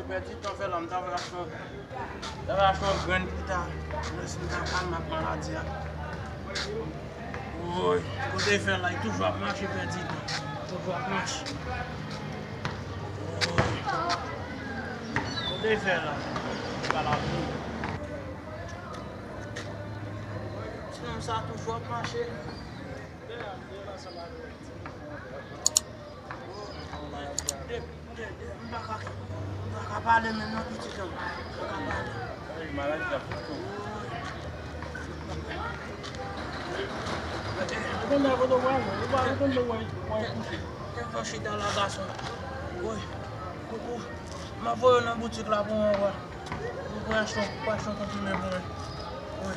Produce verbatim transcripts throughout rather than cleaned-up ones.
Pèdi tan fè la, m ta vle achte yon, ta vle achte yon grenn pou ta, mwen si m ta kalme ak maladi a. Woy, kote fè la, li toujou ap mache pèdi tan. Toujou ap mache. Woy. Kote fè la, li pa la pou. Ti nonm sa toujou ap mache. M pa ka, m pa ka pale menm non pitit an. M pa ka pale. Maladi la fout tou. Ou konn nan kote w pral, ou pa, ou konn nan w ay kouche. Kèk fwa chita la gason. Woy, koukou. M ap voye w nan boutik la pou mwen wè. Pou, pou achte, pou achte yon konprime pou mwen. Wi.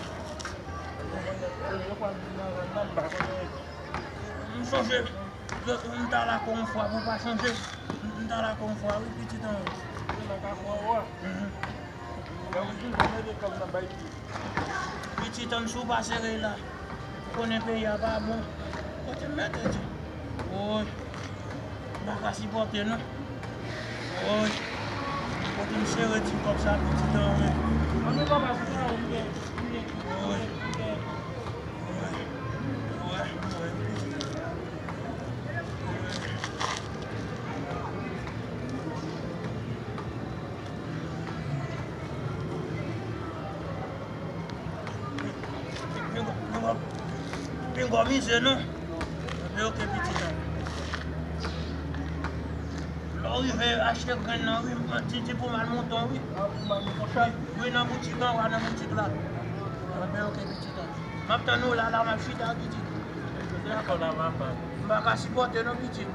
M sonje, m t al ak ou yon fwa, pou w pa sonje. M t al ak ou yon fwa, wi, pitit an. Mhm. Pitit an, si w pa sere la, ou konnen peyi a pa bon. Kote m mete di? Woy. M pa ka sipòte non. Woy. Kote m sere ti kòb sa pitit an wi. Ann nou papa sou sa ou gen. Woy. Woy. Woy. Woy. Pinga w mizè non. Anben oke pitit an. Lè w rive achte grenn nan wi, ti ti pou mal mouton wi. Wi nan boutik an, wa nan boutik la. Anben oke pitit an. M ap tann ou la, la m ap chita pitit. M pa ka sipòte non pitit.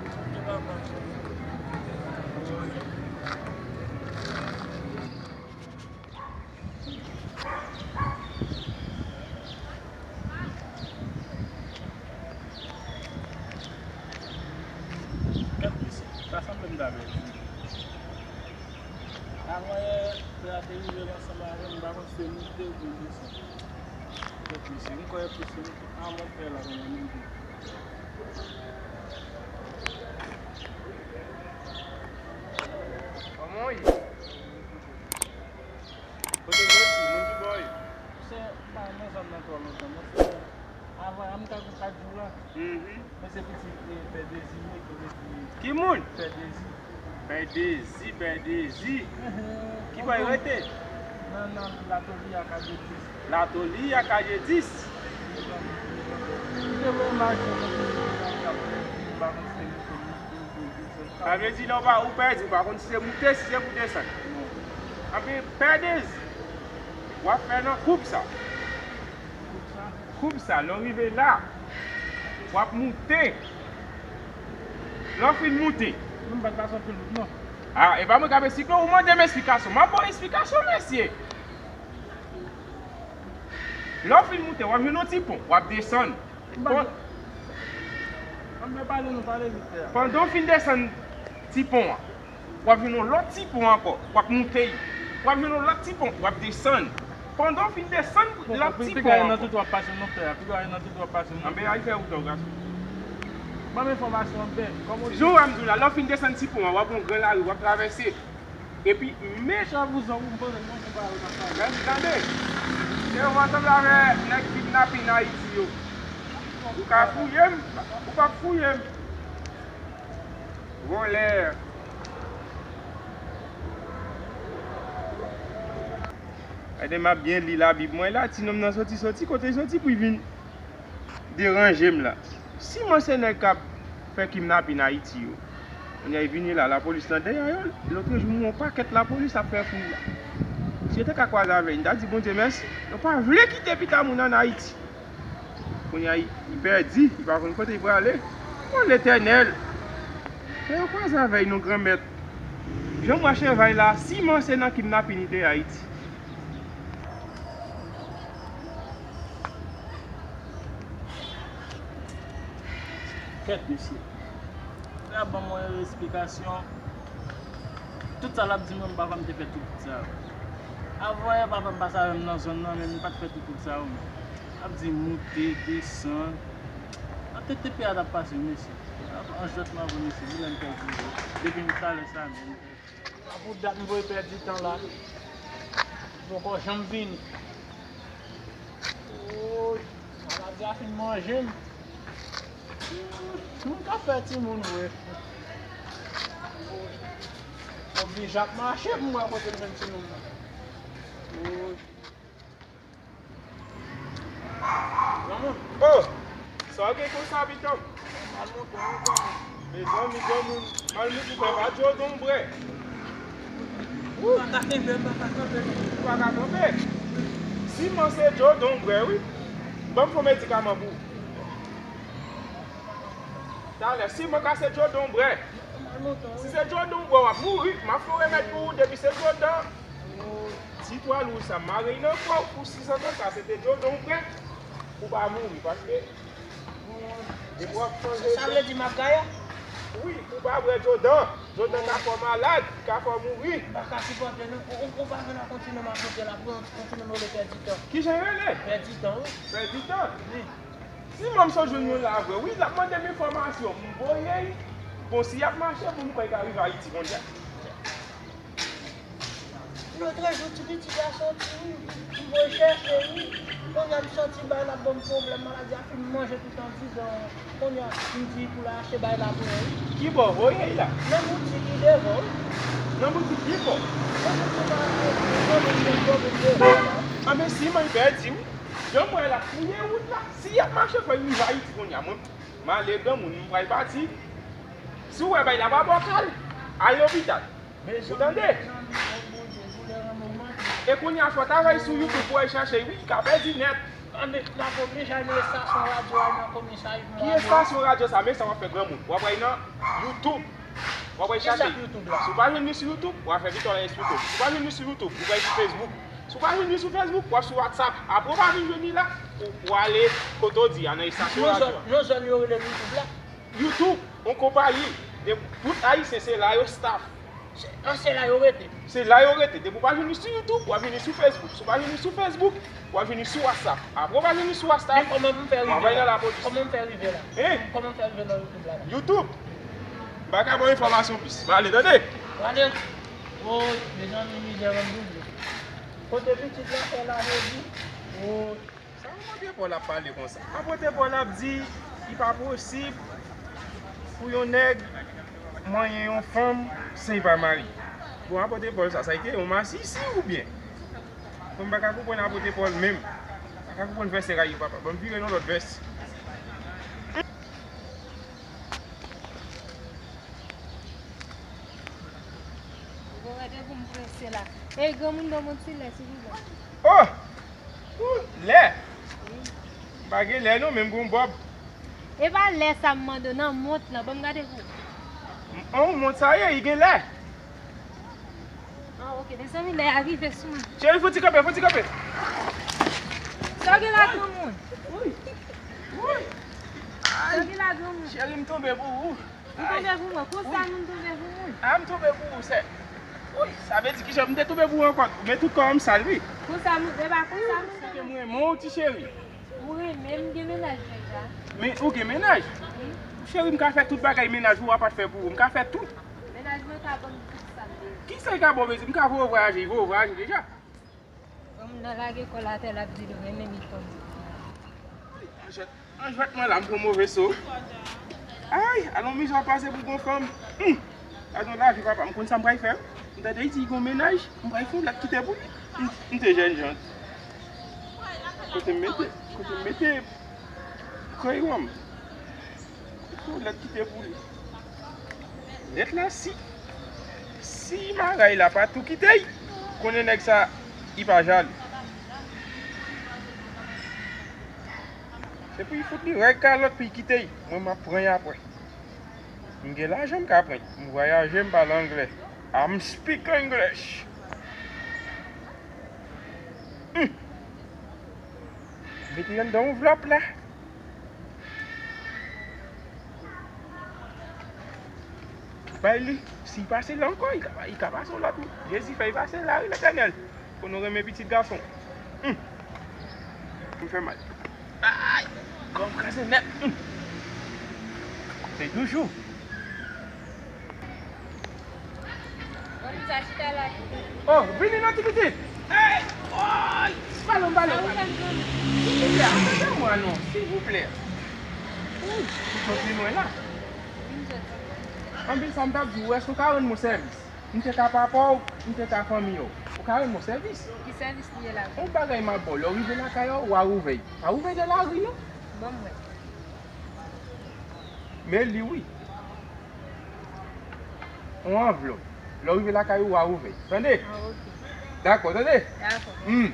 Kèt mesye, sa sanble m ta pèdi. Avan yè, frè a te rive l ansanm avè m, m pa konn si se moute oubyen desann. Kèt mesye, m kwè plis se moute. A, mwen pè la, mwen menm tou. Kòman w ye? Kote w soti? Moun ki bò w ye? Se pa nan zòn nan twò lontan, non, se avan yè m ta gen kat jou la. Mhm. Men se pitit, e, Pè Dezi m ye ki rete. Ki moun? Pè Dezi. Pè Dezi, Pè Dezi. Mhm. Ki bò w rete? Nan, nan Latoli a Kaje dis. Latoli a Kaje dis. Li te voye m achte yon konpil bagay, m pa konn si se moute, m pa konn si se moute. Sa vle di lè w pa, ou pèdi, ou pa konn si se moute, si se pou desann. Non. Anben, Pè Dezi, w ap fè nan koub sa. Koub sa? Koub sa, lè w rive la, w ap moute. Lè w fin moute. Non, m pa t pase anpil wout, non. A, e pa mwen k ap esplike w, ou mande m esplikasyon. M ap ba w esplikasyon, mesye. Lè w fin moute, w ap jwenn yon ti pon, w ap desann. Pon- Ann pale, nou pale vit fè a. Pandan w fin desann ti pon an, w ap jwenn yon lòt ti pon ankò, w ap moute. W ap jwenn yon lòt ti pon, w ap desann. Pandan w fin desann lòt ti pon ankò. Piga nan tout w ap pase non frè a, piga nan tout w ap pase non. Anben al fè wout la w gason. Ban m enfòmasyon anpè. Kòman w di? Jan w a m di w la, lè w fin desann ti pon an, w ap yon gran lari, w ap travèse. Epi men. Chavou zòm ou pandan nan se pa yo nan sa. Mèsi tande. Se yon ansanm avè nèg kidnapin Ayiti yo. Ou ka fouye m, ou p ap fouye m. Vòlè. Gade m ap byen li Labib mwen la, ti nonm nan soti, soti, kote l soti pou l vin deranje m la. Siman se nèg k ap fè kidnapin Ayiti yo. Kounye a, li vini la, lapolis nan dèyè yo. Lòt jou, m wè yon pakèt lapolis ap fè fouy la. Si yo te ka kwaze avè l, m ta di Bondye mèsi. Yo pa vle kite pita moun ann Ayiti. Kounye a, li, li pèdi, li pa konn kote li prale. O Letènèl, fè yo kwaze avè l non, Granmèt. Jan m wè chèvay la, siman se nan kidnapin li te ye Ayiti. Kèt, mesye. Frè a ban mwen yon esplikasyon. Tout sa l ap di mwen, m papa m te fè tout wout sa yo. Avan yè, papa m pase avè m nan zòn nan, men m pa t fè tout wout sa yo, men. L ap di moute, desann. Nan tete pè a t ap pase, mesye. An jwèt m avè w, mesye, vilè m pèdi. Depi m talè sa, men m pèdi. Pou dat m voye pèdi tan la. Li poko janm vini. Woy, maladi a fin manje m. Moun ka fè timoun vre. Oblije ap mache pou m wè kote m jwenn timoun nan. Woy. Granmoun. Oh! Sa w gen konsa, pitit? Mal monte, wi, granmoun. Mezanmi, granmoun. Mal monte, ou pa djodon brè. Ou pa ka kenbe, ou pa ka kanpe. Ou pa ka kanpe. Siman se djodon brè, wi. Ban m fè yon medikaman pou ou. Talè, siman ka se djodon brè. Mal monte, wi. Si se djodon brè, w ap mouri. M ap fè yon remèd pou ou. Depi se djodon. Ti twal wouj sa, mare l nan kò w pou sis an konsa, se te djodon w pran, pou w pa mouri, paske depi w ap chanje. Sa vle di m ap gaye? Wi, pou w pa bwè djodon. Djodon ka fè w malad, li ka fè w mouri. M pa ka sipòte non. Ou, ou, ou pa vin nan kontinan m ap monte la, pou kontinan m rele pèdi tan. Kijan l rele? Pèdi tan, wi. Pèdi tan? Wi. Si manm sa jwenn yon la vre, wi, l ap mande m enfòmasyon, m voye l. Bon, si y ap mache pou m kwè l ka rive Ayiti kounye a. Lotrejou, ti pitit la soti, wi. M voye chèche, wi. Kounye a m santi bay la ban m pwoblèm, maladi a fin manje tout an dizan. Kounye a, m di pou l al achte bay la pou mwen, wi. Ki bò voye l la? Nan boutik li devan, wi. Nan boutik ki bò? Nan boutik la, nan boutik la, nan boutik la. Anben, siman l pèdi, wi. Jan m wè l ap fouye wout la, si y ap mache fò l rive Ayiti kounye a, mwen, m ale granmoun, m pral pati. Si w wè bay la pa bò kal, al lopital. Ou tande? E kounye a fò w travay sou YouTube pou w al chèche l, wi, li ka pèdi nèt. Anben, m ap oblije al nan estasyon radyo a, nan komisarya pou m. Ki estasyon radyo sa? Men sa w ap fè granmoun. W ap al nan YouTube. W ap al chèche l. Si w pa jwenn li sou YouTube, w ap fè Victor Laurence YouTube. Si w pa jwenn li sou YouTube, ou pral sou Facebook. Si w pa jwenn li sou Facebook, w ap sou WhatsApp. Apre w pa vin jwenn li la, ou, ou ale kote w di a, nan estasyon radyo a. Yon zòn, yon zòn yo rele YouTube la. YouTube, yon konpayi, de, tout Ayisyen, se la yo staff. Se, an, se la yo rete. Se la yo rete. Depi w pa jwenn li sou YouTube, w ap jwenn li sou Facebook. Si w pa jwenn li sou Facebook, w ap jwenn li sou WhatsApp. Apre w pa jwenn li sou WhatsApp, men kòman pou m fè rive la? Kòman m fè rive la? Hein? Kòman m fè rive nan YouTube la, la? YouTube? M pa ka ba w enfòmasyon plis. M ale, tande? M ale. Woy, mezanmi, mizè ban m double. Kote pitit la fè la jodi? Woy. Sa apot Pòl ap pale konsa? Apot Pòl ap di, li pa posib pou yon nèg manyen yon fanm san li pa marye. Bon, apot Pòl sa, sa li te yon masisi oubyen? Bon, m pa ka konprann apot Pòl menm. M pa ka konprann vèsè a yo, papa. Ban m vire nan lòt vès. Bon, gade pou m prese la. Ey, granmoun, ban m yon ti lè, silvouplè. Oh! Ou, lè? Wi. M pa gen lè non, men m gon bòb. E pa lè sa m mande w nan, mont lan, ban m gade pou ou. An, mont sa ye, li gen lè. Ah, ok, mezanmi, lè a rive sou mwen. Cheri, fouti kanpe, fouti kanpe. Sa w gen la, granmoun? Woy. Woy. Sa w gen la, granmoun? Cheri, m tonbe pou ou. Ou tonbe pou mwen? Konsa moun tonbe pou moun? Ah, m tonbe pou ou, sè. Woy, sa vle di kijan m te tonbe pou ou ankò? Men tout kò m sal, wi. Konsa moun, e pa konsa moun. Paske m renmen w, ti cheri. Ou renmen m, gen mennaj deja. Men ou gen mennaj? Wi. Cheri, m ka fè tout bagay mennaj ou a pa t fè pou ou. M ka fè tout. Mennaj mwen ka ban m tout sa m bezwen. Kisa l ka ba w bezwen? M ka voye w vwayaje, li voye w vwayaje deja. Granmoun nan lage kò l atè, l ap di l renmen li fanm. Ay, an jwèt, an jwèt mwen la, m pran move so. Ay, alon mizè w ap pase pou gon fanm. Hum! Gad yon lavi, papa, m konn sa m pral fè. M tande li di li gon mennaj, m pral fè yon lèt kite pou li. M, m te jènjan. Kote m mete, kote m mete krayon an? Fè yon lèt kite pou li. Lèt la, si, si maray la pa tou kite l, konnen nèg sa, li pa jalou. Se pou li fout li règ kalòt pou li kite l. Mwen, m ap pran l apre. M gen lajan, m ka pran l. M vwayaje, m pale anglè. I'm speak English. Hum. Mete l anndan anvlòp la. Bay li, si l pase la ankò, li ka, li ka pase yon lòt wi. Jezi fè l pase la wi, Letènèl. Konnen w renmen pitit gason. Hum. M fè mal. Ay! Kò m kraze nèt. Hum. Se toujou. Sa chita la. Oh, vini non, ti pitit. Hey, oy! Balon, balon, balon. Silvouplè, ede mwen non, silvouplè. Ou sot pi lwen la. Anpil sa m t ap di w, èske w ka rann mwen sèvis? M te ka papa w, m te ka fanmi w. Ou ka rann mwen sèvis? Ki sèvis li ye la? Yon bagay m ap ba w, lè w rive lakay ou, w a ouvè. Pa ouvè de lari non. Ban m wè. Men li wi. Yon anvlòp. Lè w rive lakay ou, w a ouvè. Tande? Ah, ok. Dakò, tande? Dakò. Hmm.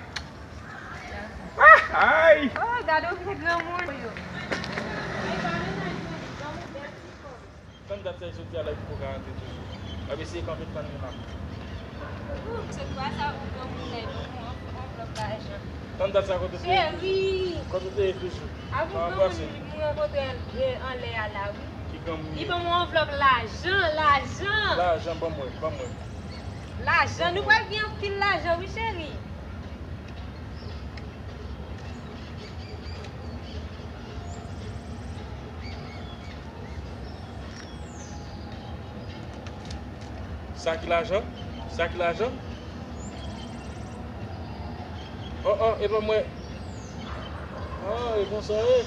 Dakò. Ah, ay! Oh, gade yon granmoun. Tann dat sa, li soti a la, li poko ka rantre toujou. Ap eseye kanpe tann li la. Ooh, se kwa sa pou granmoun la, li ban m yon anvlòp lajan. Tann dat sa kote w te ye toujou. Cheri! Kote w te ye toujou? Avèk granmoun mwen rankontre anlè a la, wi. Ki granmoun? Li ban m yon anvlòp lajan, lajan. Lajan, ban mwen, ban mwen. Lajan, nou pral gen anpil lajan, wi, cheri. Sa ki lajan? Sa ki lajan? Oh, oh, e pa mwen. Oh, e konsa ye.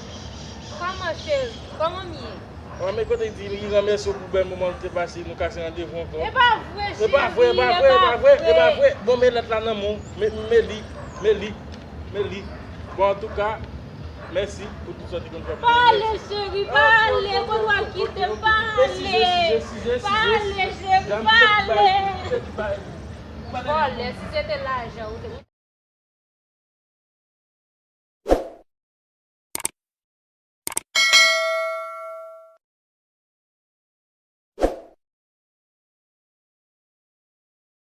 Kòman, cheri? Kòman m ye? Oh, men kote di li ranmèsye w pou bèl moman nou te pase, nou kase randevou ankò. E pa vre, cheri. E pa vre, e pa vre, e pa vre, e pa vre. Bon, men lèt la nan men w. Men, men li, men li, men li. Bon, antouka, mèsi pou tout sa w te konn fè pou mwen. Pale, cheri, pale. Kote w ap kite m? Pale. Pale, cheri, pale. Vòlè, si se te lajan ou te